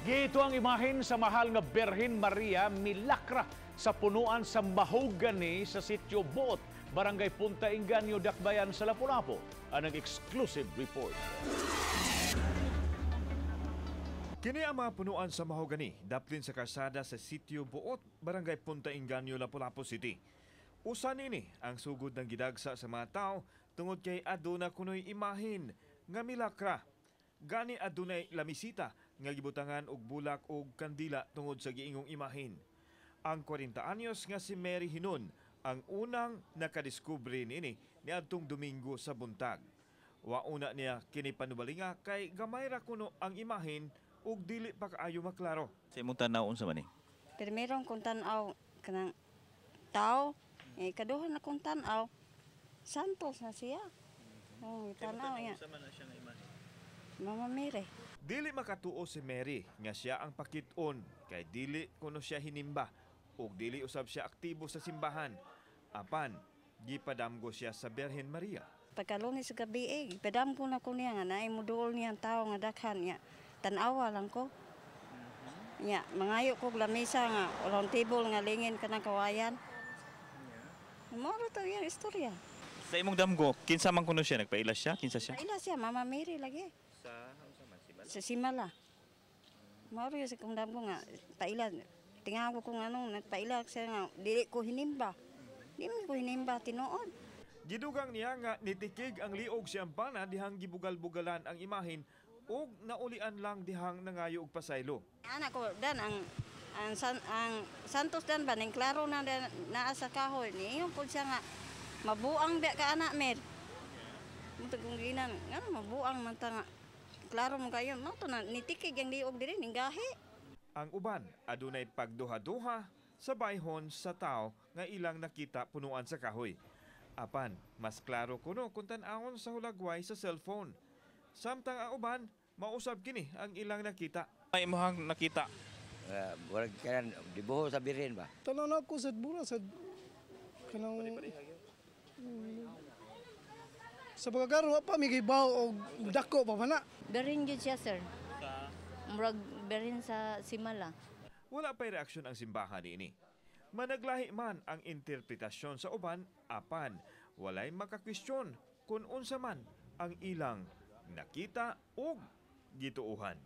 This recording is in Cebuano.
Gito ang imahen sa mahal nga Birhen Maria milakra sa punuan sa mahogany sa sitio Boot, Barangay Punta Inganyo, Dakbayan sa Lapu-Lapu. Ang exclusive report. Kini ang mga punuan sa mahogany, daplin sa karsada sa sitio Buot, Barangay Punta Inganyo, Lapu-Lapu City. Usa nini ang sugod ng gidagsa sa mga tao tungod kay aduna kunoy imahin nga milakra. Gani adunay lamisita nga gibutangan og bulak og kandila tungod sa giingong imahin. Ang 40 anyos nga si Mary Hinon ang unang nakadiskubre niini niadtong Domingo sa buntag. Wauna niya kini panubalinga kay gamay ra kuno ang imahin ug dili pa kaayo maklaro. Sa imong tanaw, unsa man ni? Primero kong tan-aw kanang tao, eh kaduha na kong tan-aw, Santos na siya. Oh, tan-aw niya. Unsa man na siya nga imahe? Mama Mary. Dili makatuo si Mary nga siya ang pakit-on kay dili kuno siya hinimba ug dili usab siya aktibo sa simbahan. Apan gipadamgo siya sa Birhen Maria. Pagka Lunes sa gabi eh, padam ko na ko niya nga naay muduol niya ang tao nga daghan niya. Tan-awa lang ko. Nya, mangayo ko og lamisa nga round table nga lingin kanang kawayan. Mao to iyang istorya. Sa imong damgo, kinsa man kuno siya? Nagpaila siya? Kinsa siya? Paila siya, Mama Mary lagi. Sa unsa man si Sa Simala. Mao sa kong damgo nga paila. Tingago ko nga nung nagpaila siya nga dili ko hinimba. Di man ko hinimba tinuod. Gidugang niya nga nitikig ang liog siyang bana dihang gibugal-bugalan ang imahin ug naulian lang dihang nangayo og pasaylo. Anak ko dan ang Santos dan ba ning klaro na dan, naa sa kahoy niingon pud siya nga mabuang ba ka anak mer. Mutag kong ginan ngano mabuang man ta nga klaro mo kayo mo to na nitikig ang liog diri ning gahi. Ang uban adunay pagduha-duha sa bayhon sa tao nga ilang nakita punuan sa kahoy. Apan, mas klaro kuno kung tan-awon sa hulagway sa cellphone. Samtang ang uban, mausab kini ang ilang nakita. Ay imong nakita? Murag kanan dibuho sa Birhen ba? Tanan ako sa bura sa kanang sa pagkakaroon wa pa mi gibaw og dako pa man na. Berin gyud siya, sir. Murag berin sa Simala. Wala pa'y reaksyon ang simbahan niini. Managlahi man ang interpretasyon sa uban, apan walay makakwestiyon kung unsa man ang ilang nakita ug gituohan.